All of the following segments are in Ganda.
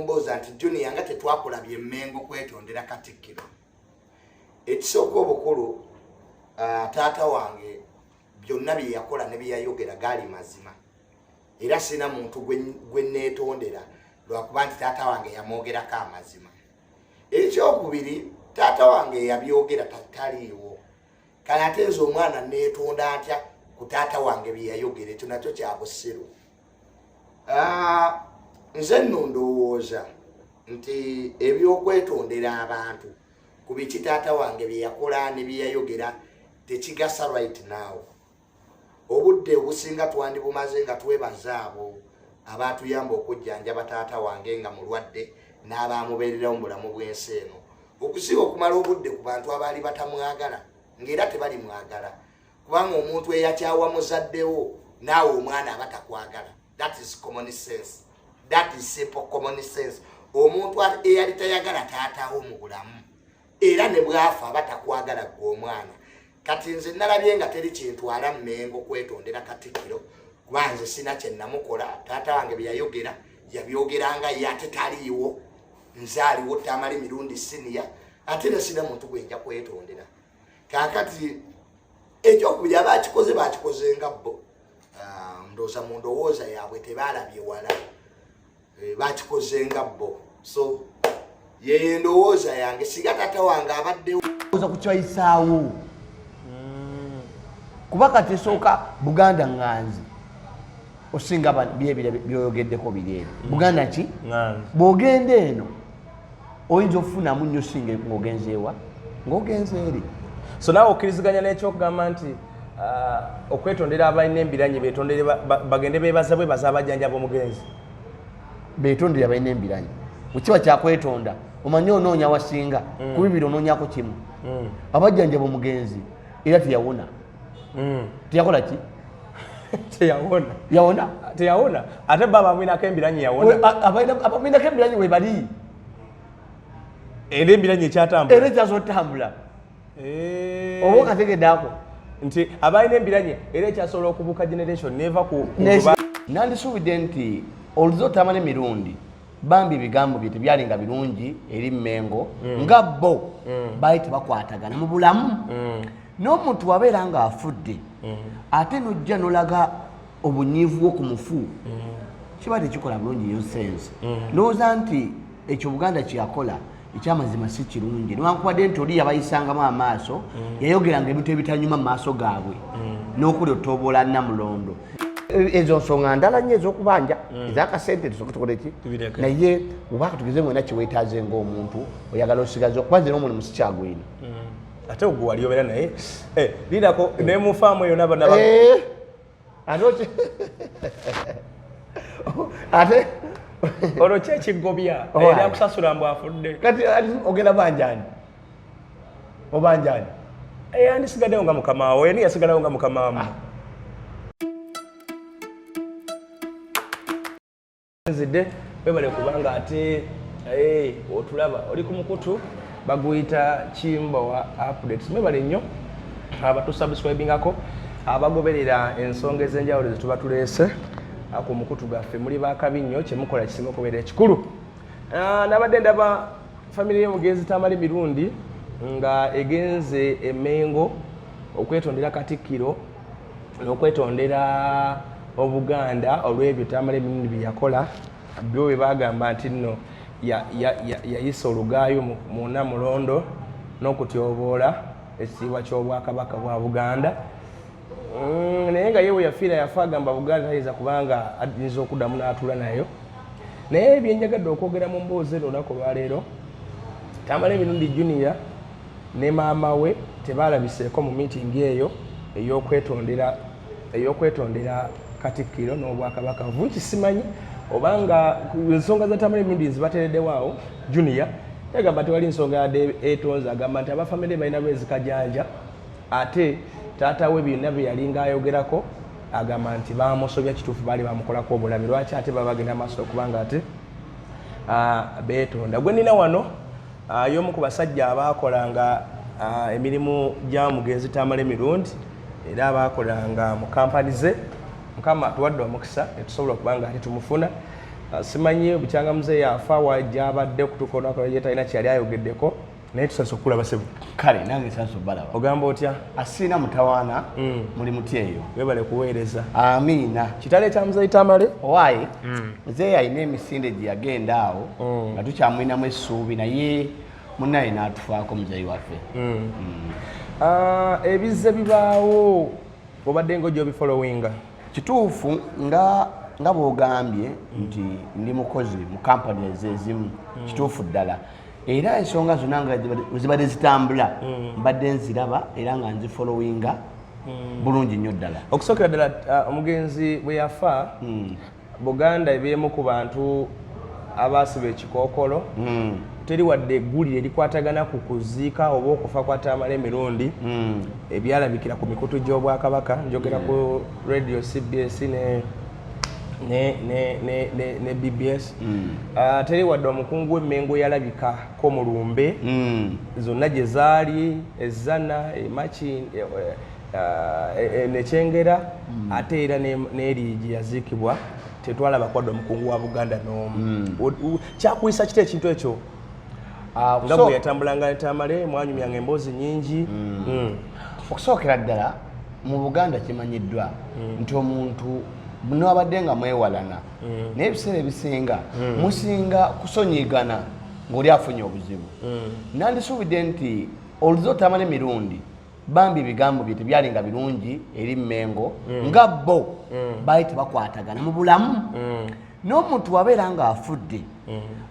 Okumbuuza nti, "Junior, nga tetwakulabye Emmengo kwetondera Katikkiro?" Ekisooka obukulu, taata wange byonna bye yakola ne bye yayogera gaali mazima, era sina muntu gwe neetondera lwakuba nti taata wange yamwogerako amazima. Ekyokubiri, taata wange yabyogera taliiwo. Kale ate nze omwana neetonda ntya ku taata wange bye yayogera? Ekyo nakyo kya busiru. Nze nno ndowooza nti ebyokwetondera abantu ku biki taata wange bye yakola ne bye yayogera tekigasa right now. Obudde obusinga twandibumaze nga twebaza abo abatuyamba okujjanjaba taata wange nga mulwadde n'abamubeererawo mu bulamu bw'ensi eno, okusinga okumala obudde ku bantu abaali batamwagala, ng'era tebali mwagala, kubanga omuntu eyakyawa muzaddewo, naawe omwana aba takwagala. That is common sense, that is simple common sense. Omuntu eyali tayagala taatawo mu bulamu, era ne bwafa aba takwagala gwe omwana. Kati nze nalabye nga teri kintwala Mmengo kwetondera Katikkiro, kuba nze sina kye namukola. Taata wange bye yayogera yabyogeranga ye, ate taliiwo, nze aliwo, Tamale Mirundi Senior, ate ne sina muntu gwenja kwetondera. Kakati ekyokubiri, abakikoze bakikoze nga bo. Ndowooza mu ndowooza yaabwe tebalabye wala. Bakikoze nga bo, so yeyo endowooza yange. Singa taata wange abaddewo oza kukyayisaawo, kuba kati esooka Buganda ŋŋanzi osinga byebira byoyogeddeko biri ebyo. Buganda ki? Ŋŋanzi. Bw'ogenda eno oyinza okufunamu nnyo singa ng'ogenzeewa, ng'ogenze eri. So naawe okkiriziganya n'ekyokugamba nti okwetondera abalina embiranyi, betondere bagende bebaza bwebaza abajjanjaba omugenzi? Betondera balina embiranyi. Bwekiba kyakwetonda, omanye onoonya wasinga ku bibiri, onoonyako kimu. Abajjanjaba omugenzi era teyawona. Teyakola ki? Teyawona. Yawona? Teyawona, ate baba abwinako embiranyi yawona. Abaminako embiranyi webali. Era embiranyi ekyatambula. Era ekyazotambula. Oba okategeddeako? Nti abalina embiranye era ekyasobola okubuuka generation neva ku Nandisuubidde nti oluzo Tamale Mirundi bambi ebigambo bye tebyalinga birungi eri Mmengo, nga bo baali tebakwatagana mu bulamu. N'omuntu wabeera ng'afudde, ate nojja nolaga obunyiivu bwo ku mufu, kiba tekikola bulungi yo sense. Ndowooza nti ekyo Buganda kyeyakola ekyamazima si kirungi, newankubadde nti oli yabayisangamu amaaso, yayogeranga ebintu ebitanyuma mu maaso gaabwe n'okuli otoboola Namulondo. Ezo nsonga ndala nnyo ez'okubanja ezakasente, tusooke tukole ki? Tubireke. Naye obaka tugeze mwena kiweetaaze ng'omuntu oyagala osigaze, okuba nze n'omulimu sikyagwina. Ate ogwo wali obeera naye. Lirako ne mu faamu eyo naba Ate ate olwo ki ekigobya? Oh, era aye. kusasula mbu afudde. Kati ati ogenda banjani, obanjani? Yandisigaddewo nga mukama we, ni yasigalawo nga mukama nzidde. Webale kubanga ate otulaba oli ku mukutu baguyita Kimbowa Updates. Mwebale nnyo abatusubscribingako, abagoberera ensonga ez'enjawulo zetuba tuleese ku mukutu gwaffe. Muli bakabi nnyo, kyemukola kisinga okubeera ekikulu. Nabadde ndaba famire y'omugenzi Tamale Mirundi nga egenze Emengo okwetondera Katikkiro n'okwetondera Obuganda olw'ebyo Tamale Mirundi bye yakola, byo bwe bagamba nti nno yayisa olugaayo mu Namulondo n'okutyoboola ekitiibwa ky'Obwakabaka bwa Buganda. Naye nga ye bwe yafiira yafa agamba Buganda tayinza, kubanga ayinza okuddamu n'atuula nayo. Naye byenjagadde okwogera mu mboozi eno olunaku olwaleero, Tamale Mirundi Junior ne maama we tebalabiseeko mu miitingi eyo ey'okwetondera Katikkiro n'Obwakabaka. Vunki simanyi obanga ensonga za Tamale Mirundi nzibateereddewo awo. Junior yagamba tewali nsonga yadde etonze, agamba nti abafamire balina lwezikajanja, ate taata we byonna bye yalinga ayogerako agamba nti bamusobya, kituufu baali bamukolako obulabe. Lwaki ate baba bagenda maaso okubanga ate beetonda? Gwe nina wano y'omu ku basajja abaakolanga emirimu gya mugenzi Tamale Mirundi, era abaakolanga mu kampani ze. Mukama atuwadde omukisa netusobola okuba nga ate tumufuna. Simanyi bukyanga muzeeyi afa wajja abadde okutuuka olunaku lwaleero talina kyeyali ayogeddeko, naye tusanyuse okukulaba ssebo. Kale nange nsanyuse obalaba. Ogamba otya? Asiina mutawaana. Muli muti eyo? Webale kuweereza. Amiina. Kitalo ekya muzeeyi Tamale? Owaaye, muzeeyi alina emisinde gye yagenda awo nga tukyamulinamu essuubi, naye munnaye n'atufaako muzeeyi waffe. Ebizze bibaawo obadde nga ojja obifollowinga? Kituufu, nga bw'ogambye nti ndi mukozi mu kampani ezezimu, kituufu ddala, era ensonga zonna nga zibadde zitambula mbadde nziraba era nga nzifollowinga bulungi nnyo ddala. Okusookera ddala, omugenzi bwe yafa, Buganda ebeemu ku bantu abaasiba ekikookolo. Teri wadde eggulire erikwatagana ku kuziika oba okufa kwa Tamale Emirundi ebyalabikira ku mikutu gy'Obwakabaka. Njogera ku radio CBS ne BBS. Teri wadde omukungu w'Emmengo yalabikako mu lumbe zonna gye zaali ezzana emaki nekyengera, ate era n'eriigi yaziikibwa tetwalaba kwadde omukungu wa Buganda n'omu. Kyakuyisa kita ekintu ekyo nga bwe yatambulanga ne Tamale, mwanyumyanga emboozi nyingi? Okusookera ddala, mu Buganda kimanyiddwa nti omuntu newabadde nga mwewalana, naye ebiseera ebisinga musinga kusonyigana ng'oli afunye obuzibu. Nandisuubidde nti oluzo Tamale Mirundi bambi ebigambo bye tebyali nga birungi eri Mmengo, nga bo baali tebakwatagana mu bulamu. N'omuntu wabeera ng'afudde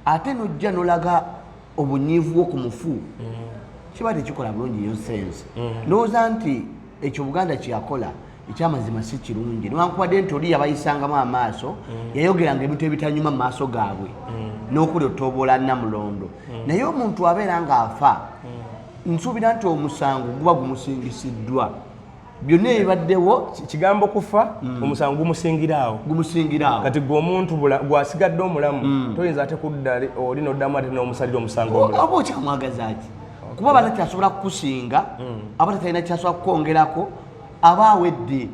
ate nojja nolaga obunyiivu bwo ku mufu, kiba tekikola bulungi nnyo sense. Ndowooza nti ekyo Buganda kyeyakola ekyamazima si kirungi, newankubadde nti oli yabayisangamu amaaso, yayogeranga ebintu ebitanyuma mu maaso gaabwe n'okuli otoboola Namulondo. Naye omuntu abeera ng'afa, nsuubira nti omusango guba gumusingisiddwa byonna ebibaddewo. Kigambo kufa, omusango gumusingira awo. Gumusingira awo. Kati gwe omuntu gwasigadde omulamu toyinza ate kudda oli noddamu ate n'omusalira omusango omulala. Oba okyamwagaza ki? Kuba aba takyasobola kukusinga, aba tatalina kyasobola kukwongerako, aba awedde.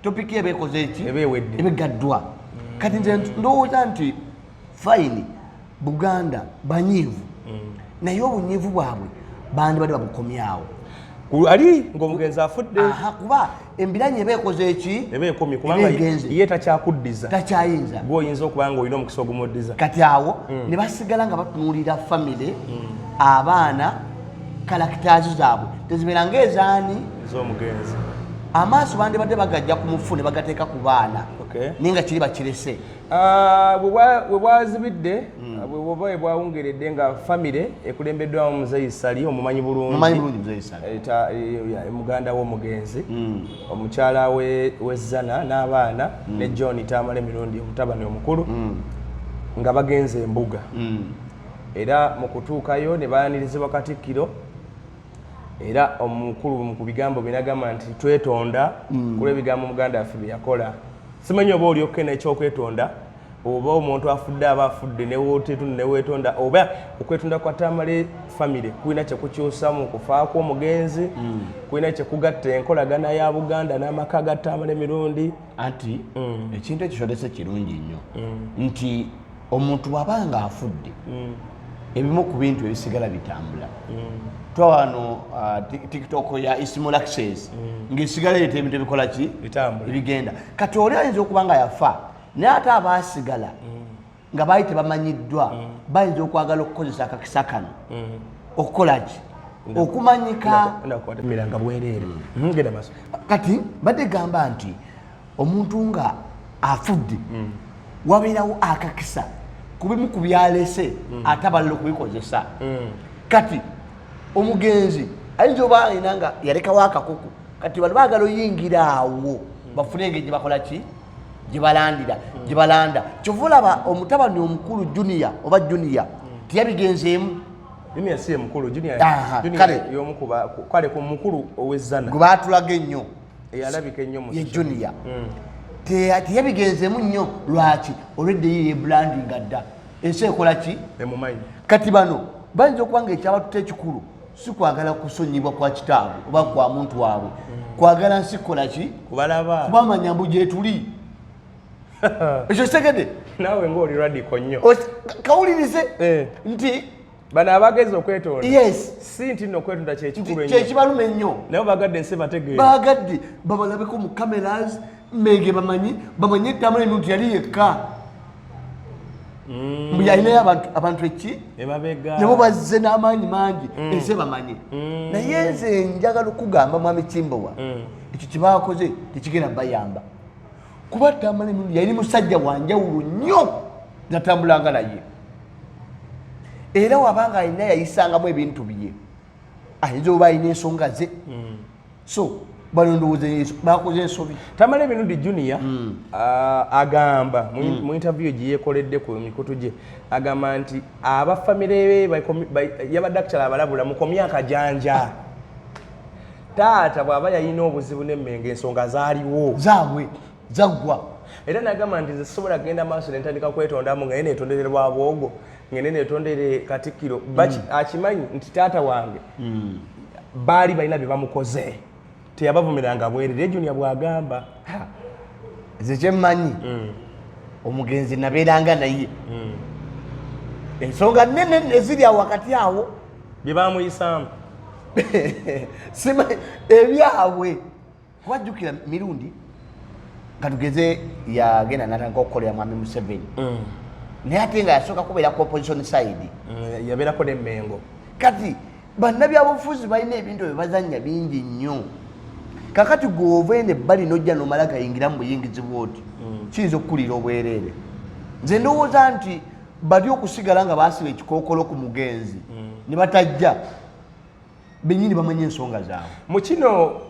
Topic eba ekoze eki? Eba ewedde. Eba egaddwa. Kati nze ndowooza nti fine, Buganda banyiivu, naye obunyiivu bwabwe bandibadde babukomyawo. Ali ng'omugenzi afudde. Aha, kuba embiranye eba ekoze eki? Eba ekomye, kubanga Eba egenze. ye takyakuddiza. Takyayinza. Gwe oyinza okuba nga olina omukisa ogumuddiza. Kati awo ne basigala nga batunuulira famire, abaana, characters zaabwe tezibeera ngaezaani? Ez'omugenzi. Amaaso bandibadde bagajja ku mufu ne bagateeka ku baana, naye nga kiri bakirese. Bwe bwazibidde, bwe bwoba bwe bwawungeredde nga famire ekulembeddwamu Muzeeyi Ssali, omumanyi bulungi. Mumanyi bulungi Muzeeyi Ssali. Muganda w'omugenzi, omukyala w'ezzana n'abaana ne John Tamale Mirundi omutabani omukulu, nga bagenze embuga. Era mu kutuukayo ne baanirizibwa Katikkiro, era omukulu ku bigambo bye nagamba nti twetonda ku lw'ebigambo muganda waffe bye yakola. Simanyi oba olyokke n'ekyokwetonda, oba omuntu afudde aba afudde newotetunda neweetonda, oba okwetonda kwa Tamale famire kulina kyekukyusa mu kufa kw'omugenzi, kulina kyekugatta enkolagana ya Buganda n'amaka ga Tamale Mirundi. Anti ekintu ekyo kyolese kirungi nnyo nti omuntu bw'aba nga afudde, ebimu ku bintu ebisigala bitambula. Twawano TikTok ya Ismul Access ng'esigala ereeta ebintu ebikola ki? Bitambula. Ebigenda. Kati oli ayinza okuba nga yafa, naye ate abaasigala nga baali tebamanyiddwa bayinza okwagala okukozesa akakisa kano okukola ki? Okumanyika. Miranga bwereere. Genda maaso. Kati badde gamba nti omuntu nga afudde, wabeerawo akakisa ku bimu ku byalese ate abalala okubikozesa. Kati omugenzi ayinza oba alina nga yalekawo akakuku, kati bano baagala oyingira awo bafune engeri gye bakola ki, gye balandira, gye balanda. Kyova olaba omutabani omukulu Junior, oba Junior teyabigenzeemu. Junior si ye mukulu, Junior. Aha, Junior kale. y'omu ku kale ku mukulu ow'ezzana. Gwe baatulaga ennyo. Eyalabika ennyo mu ye social. Junior. Teyabigenzeemu nnyo. Lwaki? Olwedde ye yebrandinga dda, ensi ekola ki? Emumanyi. Kati bano bayinza okuba nga ekyabatuta ekikulu si kwagala kusonyibwa kwa kitaabwe oba kwa muntu waabwe, kwagala nsi kukola ki? Kubalaba. Kubamanya mbu gyetuli. Ekyo kitegedde. Naawe ng'oli radical nnyo. Kawulirize. Eh. Nti Bano abagezi okwetonda. Yes. Si nti nno okwetonda Nti kyekikulu ennyo. Kyekibaluma ennyo. Naye bagadde ensi bategeere. Baagadde babalabeko mu cameras menge, bamanye Tamale Mirundi yali yekka. Mbu yalinayo abantu eki Emabega. Nabo bazze n'amaanyi mangi, ensi bamanye. Naye nze njagala okugamba mwami Kimbowa, ekyo kyebakoze tekigenda bayamba, kuba Tamale Mirundi yali musajja wanjawulo nnyo, natambulanga naye, era wabanga alina yayisangamu ebintu bye, ayinza oba alina ensonga ze. So bano ndowooza bakoze ensobi. Tamale Mirundi Junior agamba mu interview gye yeekoledde ku mikutu gye, agamba nti abafamire be yabadde actually abalabula, mukomye akajanja. Taata bw'aba yalina obuzibu n'Emmengo, ensonga zaaliwo. Zaabwe zaggwa. Era nagamba nti nze sisobola kugenda maaso nentandika kwetondamu nga ye netondere Rwabwogo, ngende netondere Katikkiro. Akimanyi nti taata wange baali balina bye bamukoze, teyabavumiranga bwerere. Junior bw'agamba. Nze kyemmanyi, omugenzi nabeeranga naye, ensonga nene eziri awo wakati awo bye bamuyisaamu. Simanyi ebyabwe, wajjukira Mirundi katugeze yagenda natandika okukolera mwami Museveni, naye ate nga yasooka kubeera ku opposition side. Yabeerako n'Emmengo. Kati bannabyabufuzi balina ebintu bye bazannya bingi nnyo. Kakati gwova eno ebbali nojja nomala gayingira mu buyingizi bwoti, kiyinza okukulira obwereere. Nze ndowooza nti bali okusigala nga basiba ekikookolo ku mugenzi ne batajja benyini bamanye ensonga zaabwe. Mu kino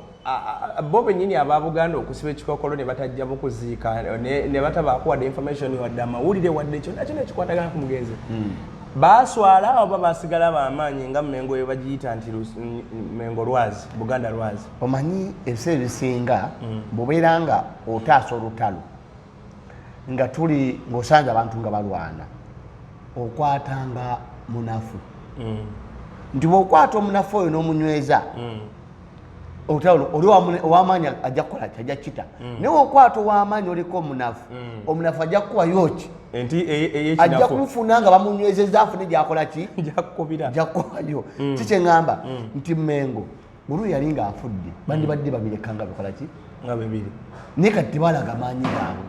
bo bennyini aba Buganda okusiba ekikokolo ne batajja mukuziika ne batabaako wadde information, wadde amawulire, wadde kyonna kyonna ekikwatagana ku mugenzi, baswala oba basigala bamaanyi nga Mengo eyo bagiyita nti Mengo lwazi, Buganda lwazi? Omanyi ebiseera ebisinga bw'obeera nga otaasa olutalo, nga tuli ng'osanze abantu nga balwana, okwatanga munafu, nti bw'okwata omunafu oyo n'omunyweza olutalo, oli ow'amaanyi ajja kukola ki? Ajja kita. Naye okwata ow'amaanyi oliko omunafu, omunafu ajja kukubayo ki? Enti Ajja ey'ekinafu. kumufuna nga bamunywezezza, afune gyakola ki? Njakukubira. Ajja kukubayo. Kikyeŋŋamba nti Mengo olwo yali ng'afudde, bandibadde babireka nga bikola ki? Nga bibiri. Naye kati tebalaga maanyi gaabwe.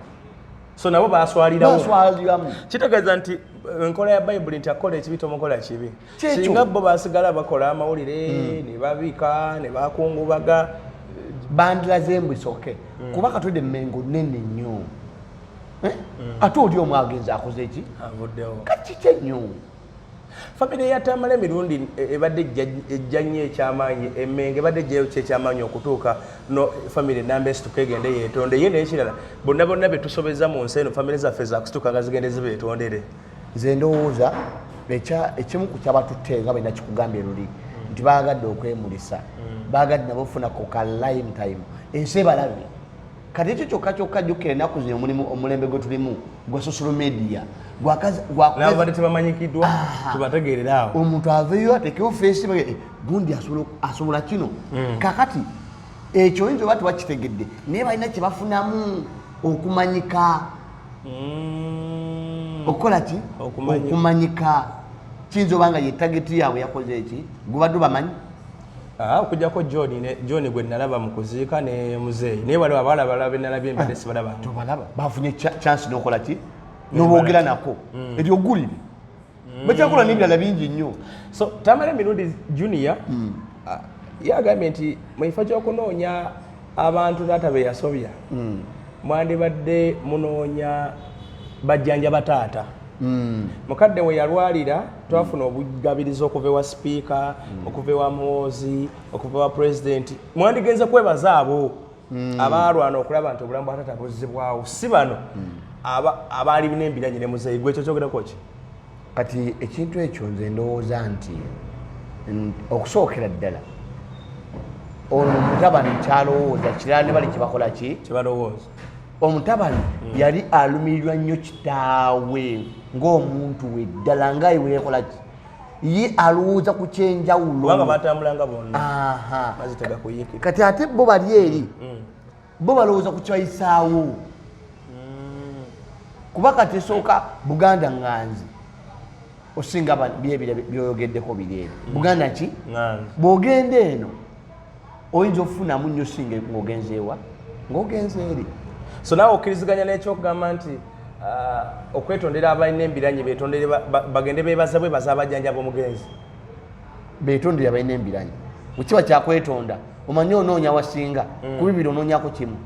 So nabo baswalirawo. Baswaliramu. Kitegeeza nti enkola ya Bayibuli nti akola ekibi tomukola kibi. Kyekyo. Singa bo basigala bakola amawulire ne babika ne bakungubaga. Bandiraze mbu isoke, kuba katwedde Mengo nene nnyo. Eh? Ate oli omu agenzi akoze eki? Avuddewo. Kakiki ennyo. Famire ya Tamale Mirundi ebadde ejja nnyo ekyamaanyi Emmengo, ebadde ejjayo ki ekyamaanyi okutuuka no famire enamba esituka egende yeetonde ye? N'ekirala, bonna bonna be tusobeza mu nsi eno, famire zaffe zakusituka nga zigende zibeetondere? Nze ndowooza ekimu ku kyabatutte, nga bwe nakikugambye luli, nti baagadde okwemulisa, baagadde nabo ofunako ka lime time, ensi ebalabe. Kati ekyo kyokka kyokka, jjukira ennaku zino omulimu, omulembe gwe tulimu gwa social media. Nabo badde tebamanyikiddwa, tubategeerere awo. Omuntu aveeyo atekewo face, gundi asobola kino. Kakati ekyo oyinza oba tebakitegedde, naye balina kye bafunamu okumanyika. Okukola ki? Okumanyika. Okumanyika. Kiyinza oba nga ye target yaabwe. Yakoze eki? Gubadde obamanyi? Ah, okujjako John ne John gwe nalaba mu kuziika ne muzeeyi, naye waliwo abawala balala be nalabye mbadde sibalaba. Tobalaba, bafunye chance n'okola ki, n'oboogera nako, eryo ggulire bakyakola n'ebirala bingi nnyo. So Tamale Mirundi Junior yagambye nti mu kifo ky'okunoonya abantu taata be yasobya, mwandibadde munoonya bajjanja bataata. Mukadde we yalwalira, twafuna obugabirizi okuva ewa sipiika, okuva ewa Muhoozi, okuva ewa pulezidenti. Mwandigenze kwebaza abo abaalwana okulaba nti obulamu bwa taata buzzibwawo, si bano abaali n'embiranye ne muzeeyi. Gwe ekyo kyogerako ki? Kati ekintu ekyo nze ndowooza nti okusookera ddala ono mutabani kyalowooza kirala, ne bali kyebakola ki? Kyebalowooza. Omutabani yali alumirirwa nnyo kitaawe ng'omuntu we ddala, nga ye weyekola ki, ye alowooza ku kyenjawulo. Kubanga batambulanga bonna. Aha. Mazitega kuyiikira. Kati ate bo bali eri, bo balowooza ku kyebayisaawo. Kuba kati esooka Buganda ŋŋanzi osinga byebira byoyogeddeko biri eri. Buganda ki? Bw'ogenda eno oyinza okufunamu nnyo singa ng'ogenze ewa, ng'ogenze eri. So naawe okkiriziganya n'ekyokugamba nti okwetondera abalina embiranyi betondere, bagende bebaza bwebaza abajjanjaba omugenzi? Betondere abalina embiranyi. Bwekiba kyakwetonda, omanyi onoonya wasinga ku bibiri, onoonyako kimu.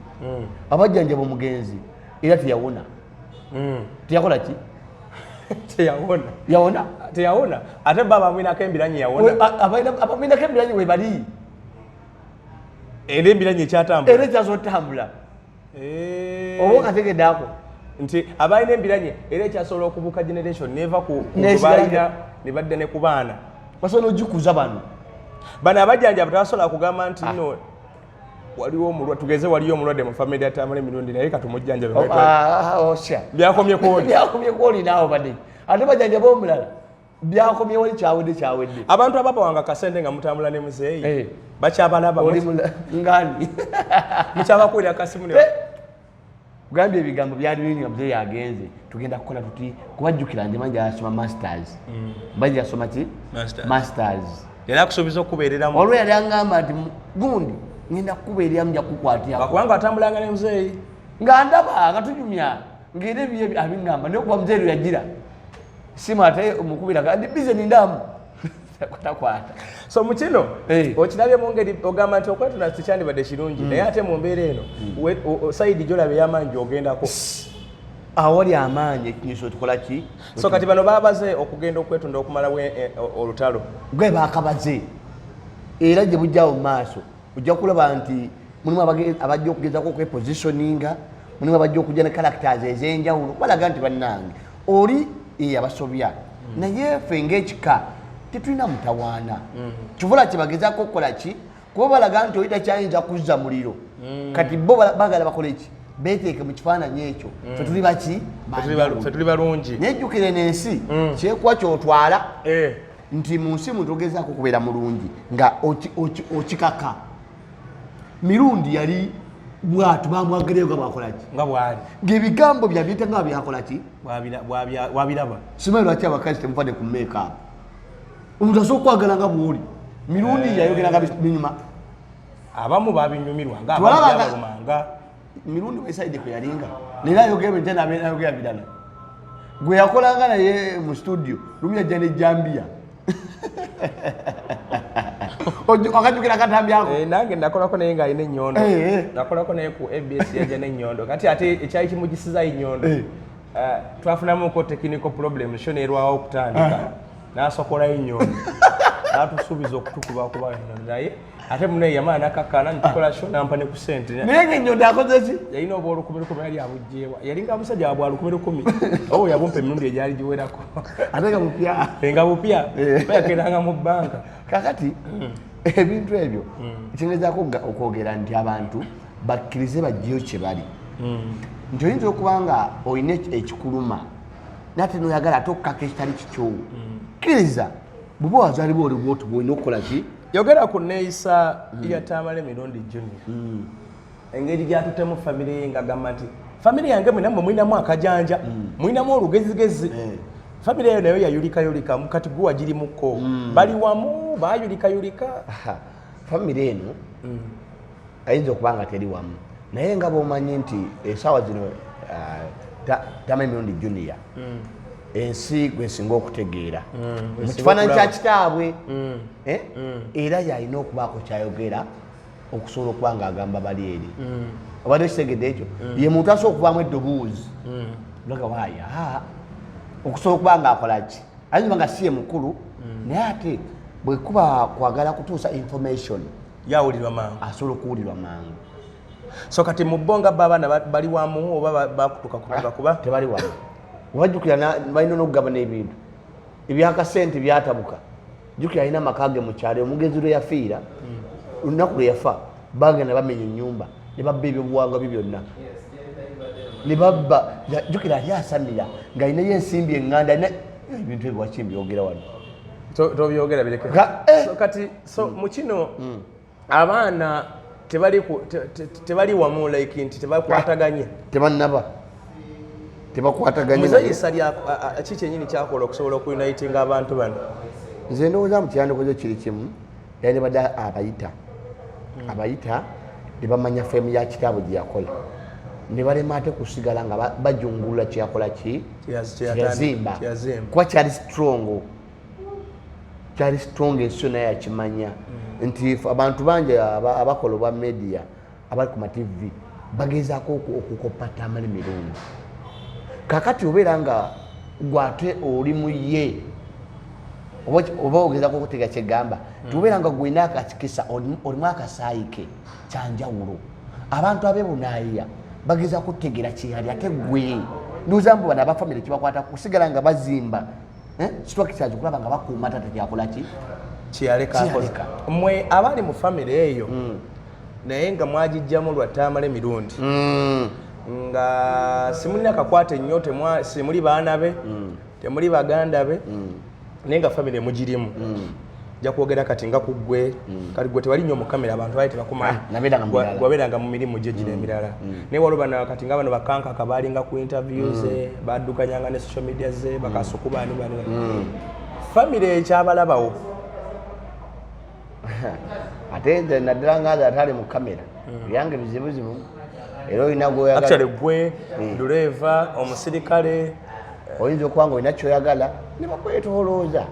Abajjanjaba omugenzi era teyawona. Teyakola ki? Teyawona. Yawona? Teyawona, ate ba bamwinako embiranyi yawona. Abamwinako embiranyi webali. Era embiranyi ekyatambula. Era ekyazotambula. Oba okategedde ako? Nti abalina embiranyi era ekyasobola okubuuka generation neva ku balina ne badda ne ku baana. Basobola ogikuza bano. Bano abajjanjaba tebasobola kugamba nti no waliwo omulwadde, tugeze waliyo omulwadde mu family ya Tamale Mirundi, naye katumujjanjabe. Byakomye kwoli. Byakomye kwoli naawo badde ate bajjanjaba omulala, byakomye wali, kyawedde, kyawedde. Abantu ababawanga kasente nga mutambula ne muzeeyi bakyabalaba? Ngani? Mukyabakuwira kasimu? Kugambye ebigambo byali bingi nga muzeeyi agenze, tugenda kukola tuti, kubajjukira nti manja yasoma masters, bajja yasoma ki? Masters. Era akusuubiza okubeereramu. Olwo yali aŋŋamba nti gundi ngenda kukubeereramu, nja kukukwatira. Kubanga atambulanga ne muzeeyi. Nga ndaba nga tunyumya ngaera ebyo abiŋŋamba, naye okuba muzeeyi lwe yagira simu ate omukubira ndi bize nindamu takwata. So mu kino okirabye mu ngeri ogamba nti okwetonda tekyandibadde kirungi, naye ate mu mbeera eno side gyolaba ey'amaanyi gyogendako. Awali amaanyi ekinyuso tukola ki? So kati bano babaze okugenda okwetonda okumalawo olutalo. Gwe bakabaze, era gye bujjawo mu maaso ojja kulaba nti mulimu abajja okugezako okwepositioninga, mulimu abajja okujja ne characters ez'enjawulo balaga nti bannange oli eyabasobya, naye ffe ng'ekika tetulina mutawaana. Kivula kyebagezaako okukola ki, kuba balaga nti oli takyayinza kuzza muliro. Kati bo bagala bakole ki? Beteeke mu kifaananyi ekyo, fe tuli baki? Ffe tuli balungi. Naye jjukire n'ensi kyekuwa kyotwala nti mu nsi muntu ogezaako okubeera mulungi nga okikaka. Mirundi yali bwatu bamwagirayo nga bwakolaki? Nga bwali. Ngaebigambo byabyeta nga byakolaki. Wabiraba. Simanyi lwaki abakazi temuvadde ku makeup. Omuntu asobola okwagala nga bwoli. Mirundi yayogera nga binyuma. Abamu babinyumirwa nga abamu. Mirundi wesaidi kwe yalinga leero ayogera bintu nayogera birala. Gwe yakolanga naye mu studio lumu yajja nejambiya, okajukira akatambi ako? Nange nakolako naye ng'alina ennyondo. Nakolako naye ku ABS, yajja n'ennyondo. Kati ate ekyali kimugisizayo ennyondo, twafunamuko technical problem, show nerwawo okutandika, n'asokolayo ennyondo n'atusuubiza okutukubakuba ennyondo, naye ate munaye yamala nakakkana nitukola show nampa ne ku sente. Naye nga ennyondo akoze ki? Yalina obwa 1000 1000, yali abugjeewa, yalinga musajja wa bwa 1000 1000, oba yabumpa emirundi egyali giwerako. Ate nga mupya. Nga bupya, yakeranga mu banka. Kakati ebintu ebyo kingezaako okwogera nti abantu bakkirize bajjeyo kye bali, nti oyinza okuba nga olina ekikuluma nate noyagala ate okukaka ekitali kikyo. Kkiriza bw'oba wazaalibwa oli bwoti, bwolina okukola ki. Yogera ku neeyisa ya Tamale Mirundi Junior, engeri gyatutemu famire ye ng'agamba nti famire yange mwena mwe mulinamu akajanja, mulinamu olugezigezi. Famire eyo nayo yayulikayulika, kati gwe wagirimuko, bali wamu bayulikayulika? Famire eno ayinza okuba nga teri wamu, naye nga bwomanyi nti esaawa zino Tamale Mirundi Junior ensi gwesinga okutegeera mu kifaananyi kya kitaabwe, eh? Era yalina okubaako kyayogera okusobola okuba nga agamba bali eri. Obadde okitegedde ekyo? Ye muntu asobola okuvaamu eddoboozi laga waaya okusobola okuba nga akola ki. Ayinza nga si ye mukulu, naye ate bwe kuba kwagala kutuusa information, yawulirwa mangu. Asobola okuwulirwa mangu. So kati mu bo nga bo abaana bali wamu oba bakutuka kutuka kuba? Tebali wamu. Wajjukira balina n'okugabana ebintu ebyakasente byatabuka. Jjukira alina amaka ge mu kyalo. Omugenzi lwe yafiira, olunaku lwe yafa, bagenda bamenya ennyumba ne babba ebyobuwangwa bye byonna ne babba. Jjukira ali asamira ng'alinayo ensimbi eŋŋanda, alina ebintu ebyo. Waki mbyogera wano? Tobyogera, bireke. So kati so mu kino abaana tebali wamu, like nti tebakwataganye? Tebannaba. Tebakwataganye. Muzeeyi Salya ki kyenyini kyakola okusobola okuunitinga abantu bano? Nze ndowooza mu kyandikoze kiri kimu, yandibadde abayita, abayita ne bamanya fame ya kitaabwe gye yakola, ne balema ate kusigala nga bajungulula kyeyakola ki, kyeyazimba, kuba kyali strong, kyali strong, ensi yonna yakimanya nti abantu bangi abakola obwa media, abali ku matv, bagezaako okukopa Tamale Mirundi. Kakati obeera nga gwate oli mu ye oba ogezako okutega kyegamba nti obeera nga gwina akakisa, olimu akasaayi ke kyanjawulo. Abantu abebunaaya bagezako okutegeera kyeyali, ate gwe ndowooza mbu bano abafamire kibakwata kusigala nga bazimba structures okulaba nga bakuuma tata kyakola ki. Kyeyaleka akoze. Kyeyaleka. Mmwe abali mu famire eyo, naye nga mwagijjamu lwa Tamale Mirundi, nga simulina kakwate nnyo, simuli baana be, temuli baganda be, naye nga famire mugirimu, nja kwogera kati nga ku ggwe. Kati gwe tewali nnyo mu kamera, abantu baali tebakumanyi. Ah, nabeeranga mu birala. Wabeeranga mu mirimu gye gino emirala, naye waliwo bano kati nga bano bakankaka balinga ku interview ze, baddukanyanga ne social media ze, bakasuku bani bani bani. Famire ekyabalabawo? Ate nze naddala nga nze atali mu kamera, ebyange bizibuzibu, era olina Actually gwoyagala. Gwe duleeva omusirikale. Oyinza okuba nga olina kyoyagala ne bakwetolooza,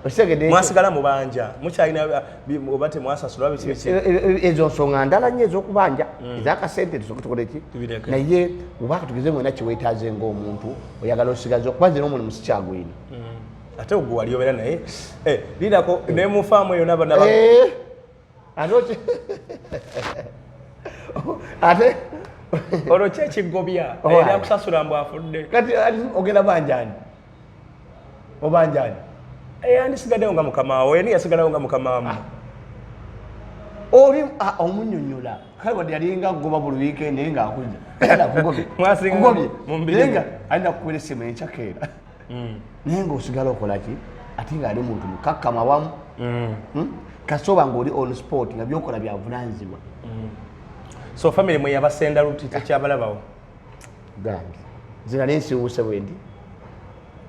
okitegedde ekyo? Mwasigala mubanja, mukyalina oba temwasasula biki biki? Ezo nsonga ndala nnyo ez'okubanja ezakasente, tusooke tukole ki? Tubireke. Naye oba tugeze nga olina kyeweetaaze ng'omuntu, oyagala osigaze, okuba nze n'omulimu sikyagwina. Ate ogwe wali obeera naye. Eh, lirako ne mu faamu eyo naba Eh, ate ate olwo ki ekigobya? Oh, era aye. akusasula mbu afudde. Kati ati ogenda banjani, obanjani? Yandisigaddewo nga mukama we, yasigalawo nga mukama mu Oli omunyonyola kale wadde yalinga goba buli weekend, naye ng'akujja nakugobye. Mwasinga Kugobye. mu mbiri. Naye nga alina kukubira essimu encakeera, naye ng'osigala okola ki? Ate ng'ali omuntu mukakkama wamu. Kasooba ng'oli on spot, nga byokola byavunanyizibwa. So family mwe yabasenda luti, tekyabalabawo? Gambye nze nali nsiwuuse bwe ndi.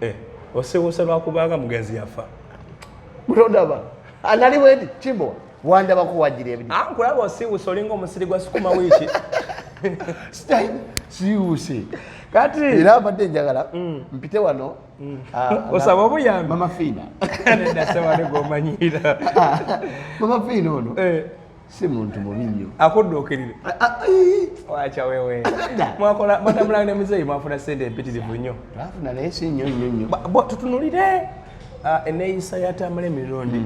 Eh, osiwuuse lwakubanga mugenzi yafa? Mutondaba nali bwendi kimbo wandabako wagira ebiri. Ah, nkulaba osiwuuse, olinga omusiri gwa sukuma wiiki. Siwuuse. Kati era mbadde njagala mpite wano Osaba obuyambi? Mama Fiina. Nedda, sewale gwomanyiira. Mama Fiina ono Eh, si muntu mubi nnyo. Akudduukirire? Ah, ah, ii. Wacha wewe. Nedda. Mwakola, mwatambulanga ne muzeeyi, mwafuna sente empitirivu nnyo. Twafuna, naye si nnyo nnyo nnyo. Tutunulire enneeyisa ya Tamale Emirundi.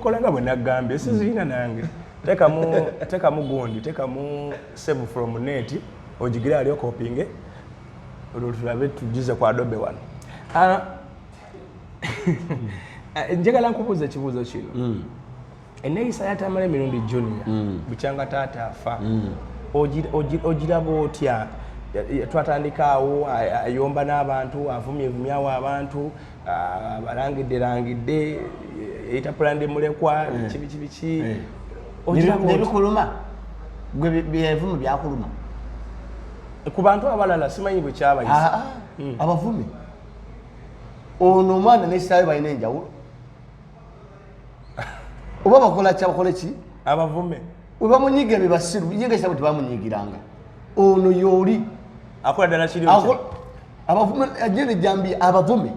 Kola nga bwe naggambye, sizirina nange. Teekamu gundi, teekamu save from net, ogigire ali okopinge, olwo tulabe tugize ku Adobe wano. Njagala nkubuuza ekibuuzo kino. Enneeyisa ya Tamale Emirundi Junior bukyanga taata afa, ogiraba otya? Twatandika awo ayomba n'abantu, avumye vumyawo abantu, abalangidde langidde, eyita pulandi mulekwa, biki biki biki. Ogiraba otya? Nebikuluma gwe byevumu byakuluma? Ku bantu abalala simanyi bwe kyabayisa. Ah, ah, abavume ono omwana nesitaawe balina enjawulo oba bakola ki, abakole ki? Abavume. We bamunyiga ebyo basiru, ye nga ekitabo tebamunyigiranga, ono yooli. Akola ddala kiri. Abavume ajene ejambiya abavume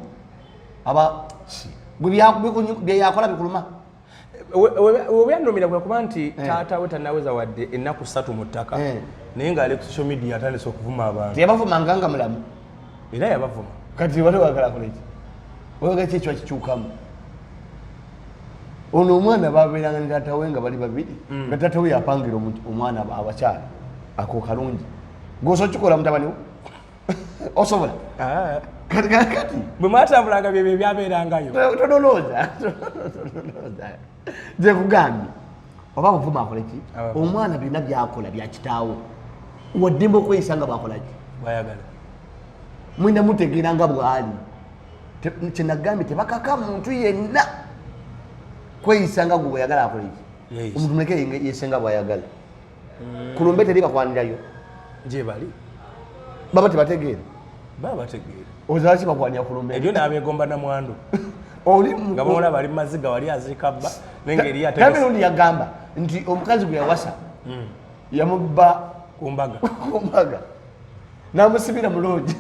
aba gwe byeyakola bikuluma. Webyanumira kwe kuba nti taata we tanaweza wadde ennaku 3 mu ttaka, naye ng'ali ku social media atandise okuvuma abantu. Teyabavumanga nga mulamu? Era yabavuma. Kati wali wagala kola ki? Oyagala ki ekiba kikyukamu? Ono omwana babeeranga ne taata we nga bali babiri, nga taata we yapangira omwana abakyala. Ako kalungi, gwosa okikola mutabani wo osobola. Ah. Kati kati Bwe mwatambulanga byebyo byabeerangayo? Tonolooza, tonolooza, nze kugambye oba buvuma akole ki. Abavuma. Omwana byonna byakola bya kitaawo, waddembe okweyisa nga bwakola ki. Bwayagala. Mwina mutegeera nga bwali. Kyenagambye, tebakaka muntu yenna kweyisa nga gwe bweyagala akole ki. Yeeyisa. Omuntu muleke yese nga bwayagala. Kulumbe teri bakwanirayo. Gye bali. Baba tebategeera. Baba bategeera. Ozalaki bakwanya ku lumbe. Ebyo n'abyegomba namwandu. Oli nga bamulaba ali maziga wali aziika bba nengeri ate. Yagamba nti omukazi gwe yawasa yamubba ku mbaga. Ku mbaga. N'amusibira mu loogi.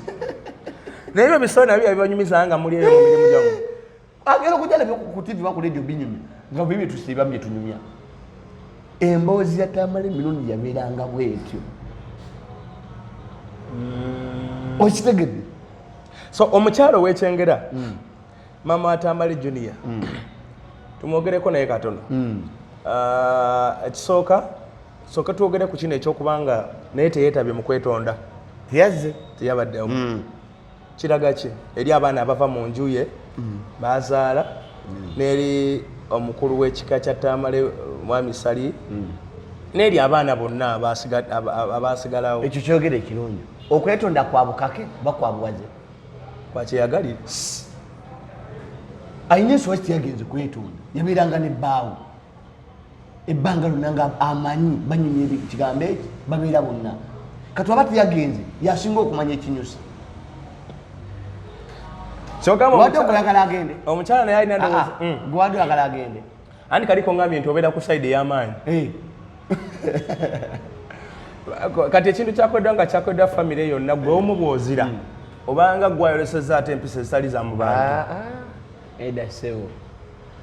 Naye ebyo bisolo nabyo yabibanyumiza nga muli eyo mu mirimu gyammwe. Agenda okujja nabyo ku TV oba ku radio binyumya nga bye tusiiba bye tunyumya. Emboozi ya Tamale Mirundi yabeeranga bw'etyo. Okitegedde? So omukyalo ow'ekyengera mama wa Tamale Junior tumwogereko naye katono. Ekisooka sooka twogere ku kino ekyokubanga naye teyeetabye mu kwetonda. Teyazze. Teyabaddewo. Kiraga ki eri abaana abava mu nju ye bazaala n'eri omukulu w'ekika kya Tamale Mwami Sali n'eri abaana bonna abaasigalawo. Ekyo kyogere ekirungi. Okwetonda kwa bukake oba kwa buwaze? Kwa kyeyagalire. Alina ensobi teyagenze kwetonda, yabeeranga n'ebbaawo ebbanga lyonna nga amanyi banyumya ekigambo eki babeera bonna. Kati aba teyagenze yasinga okumanya ekinyusi. Wadde okulagala agende. Omukyala naye alina ndowooza. Gwe wadde oyagala agende. Anti kaliko ngambye nti obeera ku side ey'amaanyi. Kati ekintu kyakoleddwa nga kyakoleddwa famire yonna gwe omu bw'ozira obanga gwayolesezza ate empisa ezitali za mu bantu. Eda ssebo,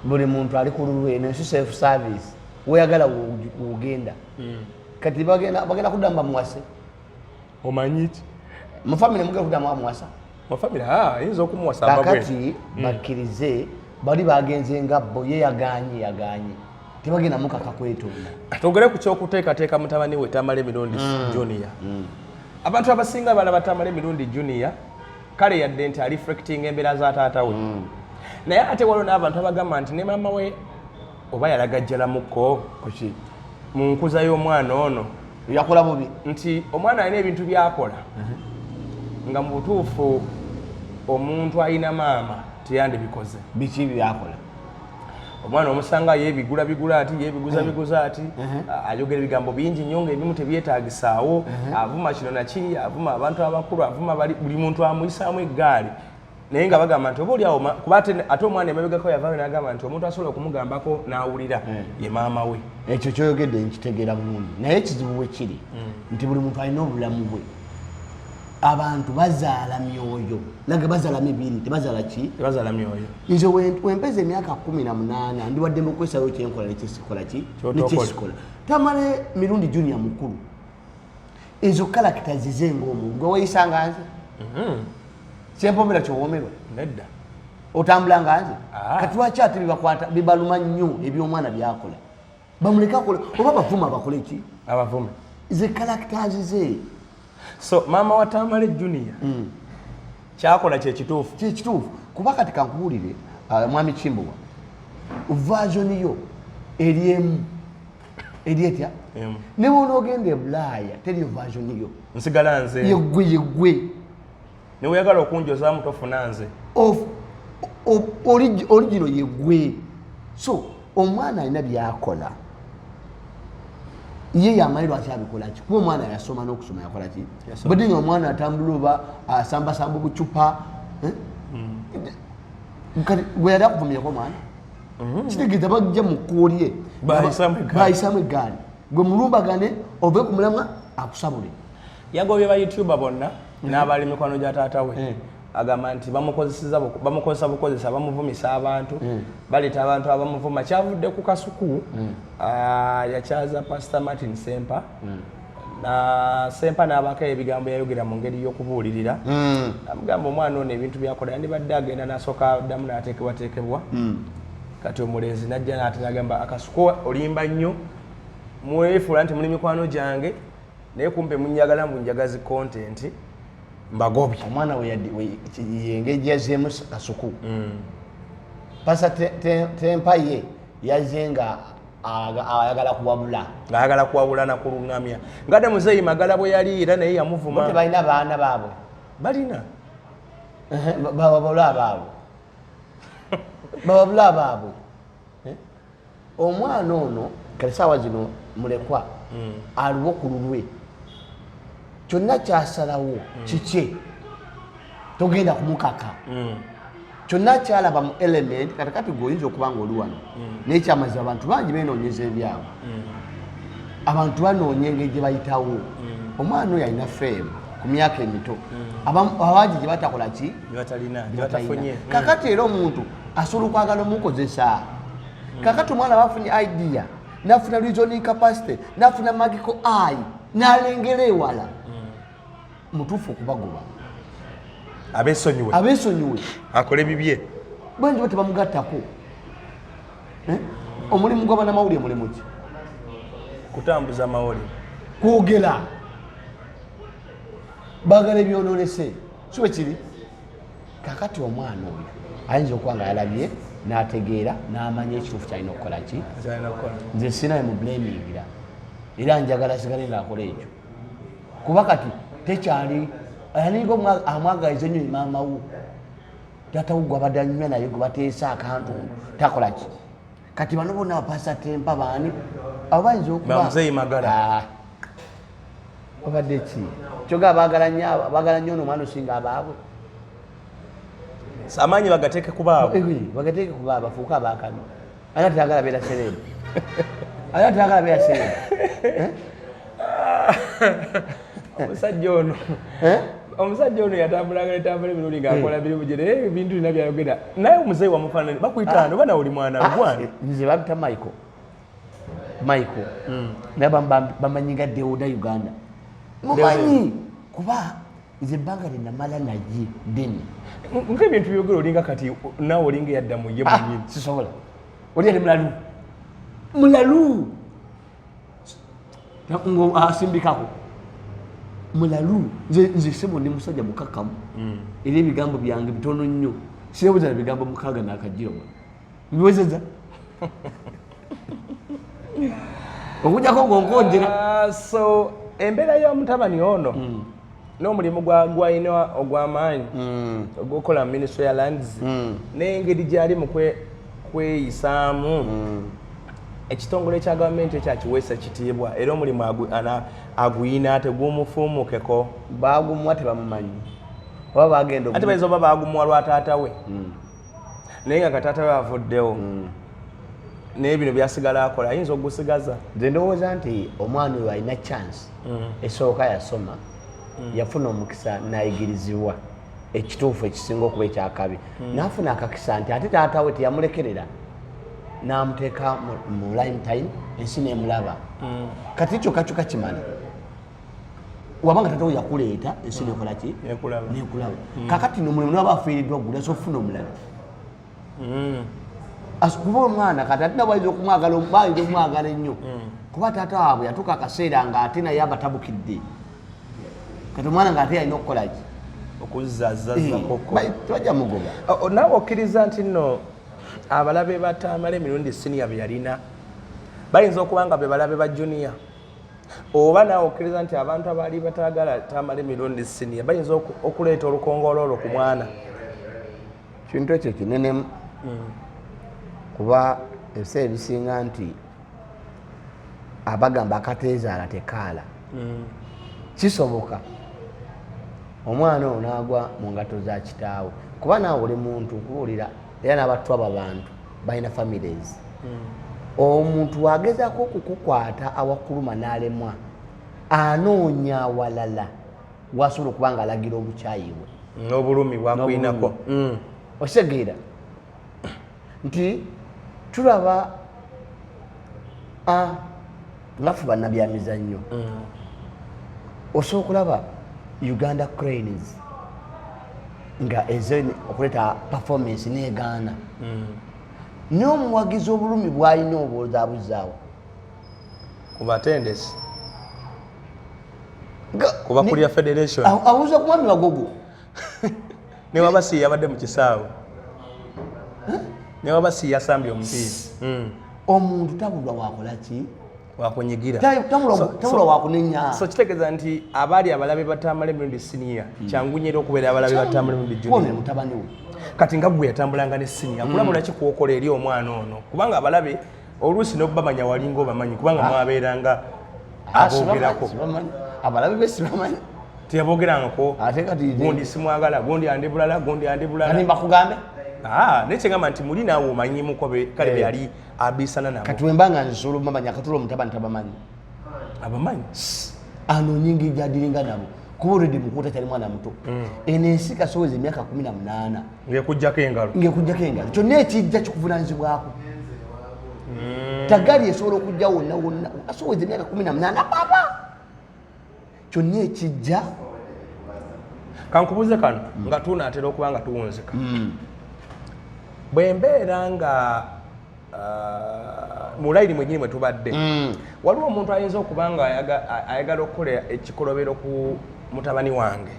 buli muntu ali ku lulwe eno ensi self service weyagala wogenda. Kati bagenda kuddamu bamuwase. Omanyi ki? Mu famire mugenda kuddamu bamuwasa. Mu famire ayinza okumuwasa. Kakati bakkirize bali bagenze nga bo ye yaganye tebagenda mukaka kwetonda. Twogere ku kyokuteekateeka mutabani we Tamale Mirundi Junior. Abantu abasinga balaba Tamale Mirundi Junior kale yadde nti ali reflecting embeera za taata we. Naye ate waliwo n'abantu abagamba nti ne maama we oba yalagajjalamukko mu nkuza y'omwana ono. Yakola bubi. Nti omwana alina ebintu by'akola nga mu butuufu omuntu alina maama teyandibikoze. Biki byakola? Omwana omusanga yeebigula bigula ati yeebiguza biguza ati ayogera ebigambo bingi nnyo ng'ebimu tebyetaagisaawo, avuma kino nakiri, avuma abantu abakulu, avuma buli muntu amuyisaamu eggaali. Naye nga bagamba nti oba oli awo kuba ate omwana emabegako yavaayo n'agamba nti omuntu asobola okumugambako n'awulira ye maama we. Ekyo kyoyogedde nkitegeera bulungi, naye ekizibu bwe kiri nti buli muntu alina obulamu bwe. Abantu bazaala myoyo, nange bazaala mibiri, tebazaala ki? Tebazaala myoyo. Nze wempeza emyaka 18 ndiwadde mu kwesayo kyenkola nekyesikola ki? Nekyesikola. Tamale Mirundi Junior mukulu. Ezo character zize ng'omuntu gwe weeyisanga nze. Kyempoomera ky'owoomerwa. Nedda. Otambula nga nze. Kati lwaki ate bibakwata bibaluma nnyo eby'omwana by'akola? Bamuleke akole oba bavuma bakole ki? Abavume. Ze characters ze. So maama wa Tamale Junior kyakola kye kituufu. Kye kituufu. Kuba kati kankubuulire mwami Kimbowa, version yo eri emu. Eri etya? Ne bw'onoogenda e Bulaaya teriyo version yo. Nsigala nze. Yeggwe yeggwe. Ne weyagala okunjozaamu tofuna nze. Original yeggwe. So omwana alina by'akola. Ye yamanyi lwaki abikola ki? Kuba omwana yasoma n'okusoma yakola ki? Bwe nga omwana atambula oba asambasamba obucupa. Kati gwe yali akuvumyeko omwana? Kitegeeza bajja mu kkubo lye. Bayisaamu eggaali. Gwe mulumbagane ove ku mulamwa akusabule. Yagobye ba YouTuber bonna n'abali mikwano gya taata we. Agamba nti bamukozesa bukozesa, bamuvumisa abantu, baleeta abantu abamuvuma. Kyavudde ku Kasuku, yakyaza Pastor Martin Sempa. Na Sempa n'abaako ebigambo yayogera mu ngeri y'okubuulirira. Amugamba omwana ono ebintu by'akola yandibadde agenda n'asooka addamu n'ateekebwateekebwa. Kati omulenzi n'ajja n'ate n'agamba Akasuku olimba nnyo, mwefuula nti muli mikwano gyange, naye kumbe munjagala mbu njagazi content. Mbagobye. Omwana we yengeri yazzeemu Kasuku. Pastor Tempa ye yazze nga ayagala kuwabula. Ng'ayagala kuwabula na kuluŋŋamya. Nga ne Muzeeyi Magala bwe yali era naye yamuvuma. Bo tebalina baana baabwe. Balina. Bababula abaabwe. Bababula abaabwe. Omwana ono kati ssaawa zino mulekwa aliwo ku lulwe. Kyonna kyasalawo kikye, togenda kumukaka. Kyonna kyalaba mu element kati kati gwe oyinza okuba nga oli wano, naye kyamazima abantu bangi benoonyeza ebyabwe, abantu banoonya engeri gye bayitawo. Omwana oyo alina fame ku myaka emito, abangi gye batakola ki? Gye batalina, gye Gye batalina. Batafunye. Kakati era omuntu asobola okwagala omukozesa. Kakati omwana bafunye idea, nafuna reasoning capacity, nafuna magical eye, nalengera ewala, mutuufu okubagoba. Abesonyiwe. Abesonyiwe. Akole bibye. Bayinza oba tebamugattako. Eh? Omulimu gw'abanamawulire mulimu ki? Kutambuza mawulire. Kwogera, bagala ebyononese, si bwe kiri? Kakati omwana oyo ayinza okuba nga yalabye n'ategeera n'amanya ekituufu kyalina okukola ki. Kyalina kukola. Nze sinaye mu blamingira, era njagala sigale ngaakola ekyo, kuba kati tekyali aninga amwagaliza ennyo maama wo, taata wo gwabadde anyumya naye gwe bateesa akantu takola ki. Kati bano bonna bapasa tempa baani abo bayinza okuba Bamuzeeyi Magala. Ah. Babadde ki kyoga baagala nnyo baagala nnyo ono omwana osinga abaabwe. Amaanyi bagateeke ku baabwe. Eh, bagateeke ku baabwe, bafuuke abakabi. Ani atayagala beera celeb? Ani atayagala beera celeb? Omusajja ono, Eh? omusajja ono yatambulanga netambula emirundi ngaakola mirimu gye, naye ebintu bina byayogera. Naye omuzeeyi wamufaanani bakuyitaano oba nawe oli mwana gwana? Nze bampita Michael, Michael, naye bamanyi nga Dewuda Uganda. Mumanyi kuba nze ebbanga lyenamala naye ddene. Ngaebintu byogera olinga kati naawe olinga eyadda mu ye Ah, munyini. Sisobola, oli ali mulalu, mulalu asimbikako mulalu. Nze sebo ndi musajja mukakamu, era ebigambo byange bitono nnyo, sirabuzana bigambo 6 nakajiro mbiwezeza okujjako ngaonkonjera. Ah, so embeera y'omutabani ono n'omulimu gwalina ogw'amaanyi ogwokukola mu ministry ya lands n'engeri gyali mu kweyisaamu, ekitongole kya gavumenti ekyakiweesa kitiibwa, era omulimu aguyina tegumufuumukeko. Bagumuwa tebamumanyi oba bagenda Ate bayinza oba bagumuwa lwa taata we, naye nga kataata we avuddewo, naye bino byasigala akola ayinza ogusigaza. Nze ndowooza nti omwana oyo alina chance. Esooka yasoma, yafuna omukisa nayigirizibwa ekituufu ekisinga okuba ekyakabi, nafuna akakisa nti ate taata we teyamulekerera, namuteeka mu line time, ensi nemulaba. Kati kyokka kyokka kimala wabanga taata we yakuleeta, ensi nekola ki? Nekulaba. Nekulaba. Kakati nomulimu naba afiiriddwa gula asobola okufuna omulala. Kuba omwana kati ate nabo bayinza okumwagala, bayinza okumwagala ennyo, kuba taata waabwe yatuuka akaseera nga ate naye abatabukidde. Kati omwana nga ate yalina okukola ki? Okuzzazazakoko. Tebajja mugoba. Naawe okkiriza nti nno abalabe ba Tamale emirundi siniya be yalina bayinza okuba nga be balabe ba junior, oba naawe okkiriza nti abantu abaali bataagala Tamale emirundi siniya bayinza okuleeta olukongolo olwo ku mwana? Kintu ekyo kinenemu, kuba ebiseera ebisinga nti abagamba akateezaala tekaala. Kisoboka omwana ono n'agwa mu ngato za kitaawe, kuba naawe oli muntu nkubuulira, era n'abattu abo abantu balina families. Omuntu agezaako okukukwata awakuluma n'alemwa, anoonya awalala wasobola okuba nga alagira obukyayi bwe n'obulumi bwakwinako. Okitegeera nti tulaba nga ffe bannabyamizannyo, osobola okulaba Uganda Cranes nga eze okuleeta performance negaana, naye omuwagizi obulumi bwalina obwoza abuzaawo ku batendesi, ku bakulira federation. Abuuza ku mwami Magogo. Newaba si yabadde mu kisaawe, newaba si yasambye omupiira. Omuntu tabulwa wakola ki? Wakunyigira. Tabulwa wakunenya. So kitegeeza nti abaali abalabe ba Tamale emirundi siniya kyangu nnyo era okubeera abalabe ba Tamale emirundi Kuona junior. Mutabani we. Kati nga gwe yatambulanga ne siniya, kulabula ki kwokola eri omwana ono? Kubanga abalabe oluusi n'obamanya walinga obamanyi, kubanga mwabeeranga aboogerako. Sibamanyi. Abalabe be sibamanyi. Teyabogerangako. Ate kati Gundi simwagala, gundi andi bulala, gundi andi kati bulala. Mbakugambe. Ah, naye kyengamba nti muli naawe omanyimuko kale Eh. be yali abisana nabo. Kati wemba nga nsobola omumanya, akatula omutabani tabamanyi. Abamanyi. Anoonye engeri gyadiringa nabo, kuba olwedde mukuta kyali mwana muto. Eno ensi kasoweza emyaka 18 ngekugjako engalo. Ngekujjako engalo, kyonna ekijja kikuvunanyizibwako. Tagali esobola okujja wonna wonna. Asoweza emyaka 18 papa, kyonna ekijja. Kankubuuze kano nga tunaatera okuba nga tuwunzika. Bwe mbeera nga mu layini mwenyini mwe tubadde, waliwo omuntu ayinza okuba nga ayagala okukola ekikolobero ku mutabani wange,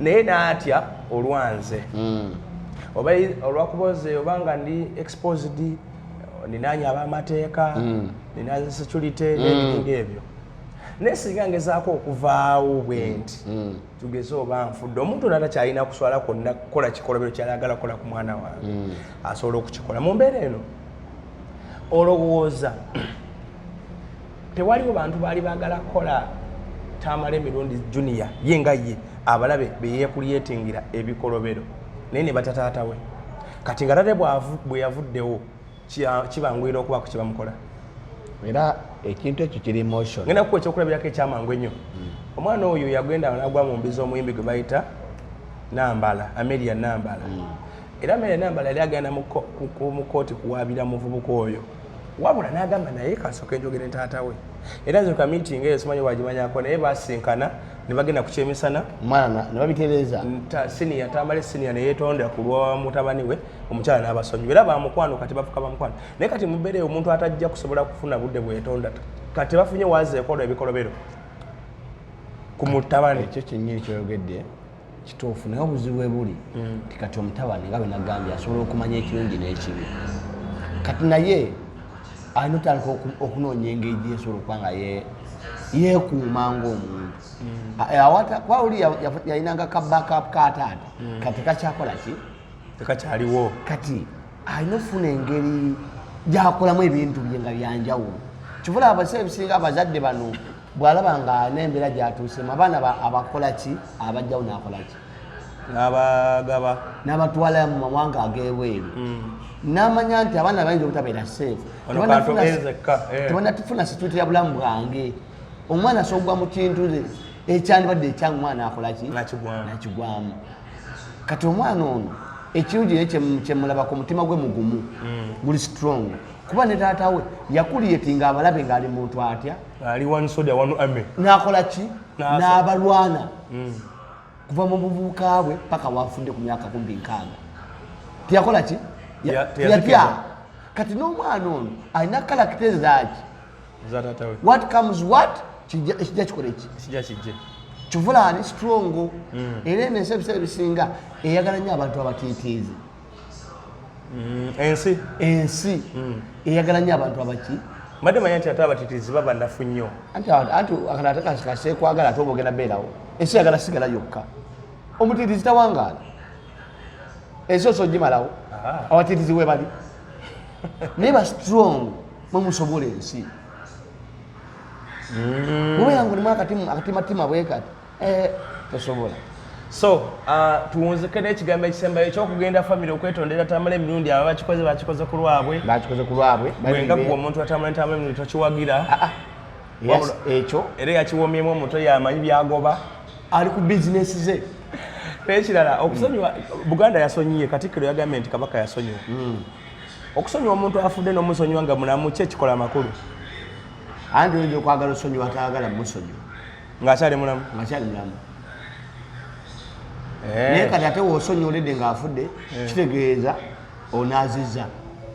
naye n'atya olwanze oba olwakuba nze oba nga ndi exposed, ninanye ab'amateeka, nina security n'ebiringa ebyo. Naye singa ngezaako okuvaawo bwe nti, tugeze oba nfudde, omuntu ono atakyalina kuswala kwonna kukola kikolobero kyayagala kukola ku mwana wange, asobola okukikola. Mu mbeera eno, olowooza tewaliwo bantu baali baagala kukola Tamala Emirundi Junior ye nga ye abalabe beyekulyetingira ebikolobero, naye ne batya taata we? Kati nga tate bwe yavuddewo, kibanguyira okubaako kyebamukola. Era ekintu ekyo kiri emotion. Ngenda kukuwa ekyokulabirako ekyamangu ennyo. Omwana oyo yagenda nagwa mu mbi z'omuyimbi gwe bayita Nambala, Amelia Nambala. Era Amelia Nambala yali agenda mu kooti kuwaabira muvubuka oyo, wabula n'agamba naye kasooke njogere ne taata we. Era nze ka meeting eyo simanyi wagimanyako, naye basinkana ne bagenda ku kyemisana. Omwana ne babitereeza. Senior Tamale Senior neyetonda ku lwa mutabani we, omukyala n'abasonyiwa, era bamukwano kati bafuka bamukwano. Naye kati mubeere omuntu atajja kusobola kufuna budde bwetonda, kati bafunye wazeekola ebikolobero ku mutabani. Ekyo kyennyini kyoyogedde kituufu, naye obuzibu bwe buli ti kati omutabani, nga bwe nagambye, asobola okumanya ekirungi n'ekibi. Kati naye alina otandika okunoonya engeri gyesobola okuba nga yeekuuma ng'omuntu. Kuba oli yalinanga ka backup ka taata, kati kakyakola ki? Tekakyaliwo. Kati alina okufuna engeri gyakolamu ebintu bye nga byanjawulo. Kivula abaseera ebisinga abazadde bano bw'alaba nga alina embeera gyatuusemu, abaana abakola ki, abajjawo n'akola ki? N'abagaba. N'abatwala mu mawanga ag'ebweru, n'amanya nti abaana bayinza obutabeera safe. Ono kantobeezekka, eh. Tebanatufuna security ya bulamu bwange. Omwana asogwa mu kintu nze ekyandibadde ekyangu, omwana akola ki? Nakigwamu. Nakigwamu. Kati omwana ono ekirungi naye kyemulabako, omutima gwe mugumu, guli strong, kuba ne taata we yakuliyetinga abalabe ng'ali muntu atya. Ali one soldier, one army. N'akola ki? N'abalwana kuva mu buvubuka bwe paka wafudde ku myaka kumbi 60. Teyakola ki? Teyazikiriza. Teyatya. Kati n'omwana ono alina character zaki? Za taata we. What comes, what kijja kikola eki? Kijja kijje. Kivula ali strong. Era eno ensi ebiseera ebisinga eyagala nnyo abantu abatiitiizi. Ensi. Ensi eyagala nnyo abantu abaki. Mbadde manya nti ate abatitiizi baba nafu nnyo. Anti akana ate kaseekwagala, ate oba ogenda beerawo. Ensi eyagala sigala yokka. Omutiitiizi tawangaala, ensi oso ogimalawo. Abatiitiizi we bali, naye ba strong mwe musobola ensi. Mubeera nga olimu akatimatima bwe kati, tosobola. So tuwunzike n'ekigambo ekisembayo ekyokugenda famire okwetondera Tamala Emirundi. Aba bakikoze, bakikoze ku lwabwe. Bakikoze ku lwabwe. Bwenga gwe omuntu atambula Tamala Emirundi tokiwagira. Ah, ah. Yes, ekyo. Era yakiwomyemu omuto, yamanyi byagoba. Ali ku bizinesi ze. N'ekirala, okusonyiwa, Buganda yasonyiye, Katikkiro yagambye nti Kabaka yasonyiwa. Okusonyiwa omuntu afudde n'omusonyiwa nga mulamu, ki ekikola amakulu? Anti oyinza okwagala osonyiwa atayagala musonyiwa. Ng'akyali mulamu. Ng'akyali mulamu. Eh. Naye kati ate woosonyiwa oledde ng'afudde, kitegeeza onaaziza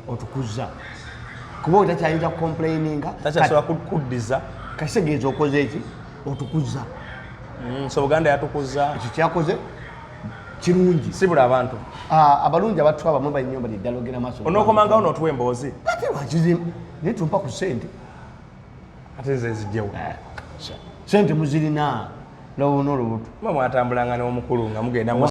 otukuzza, kuba oyo takyayinza kucomplaininga. Takyasobola kuddiza. Kakitegeeza okoze eki? Otukuzza. So Buganda yatukuza. Ekyo kyakoze kirungi. Si buli abantu. Ah, abalungi abatwa bamwe banyumba ddala ogenda maaso. Onookomangawo n'otuwa emboozi. Ate lwakizimu? Naye tumpa ku ssente. Ate nze nzijjewo? Sente muzirina, lowona olubuto. Muba mwatambulanga n'omukulu nga mugenda mu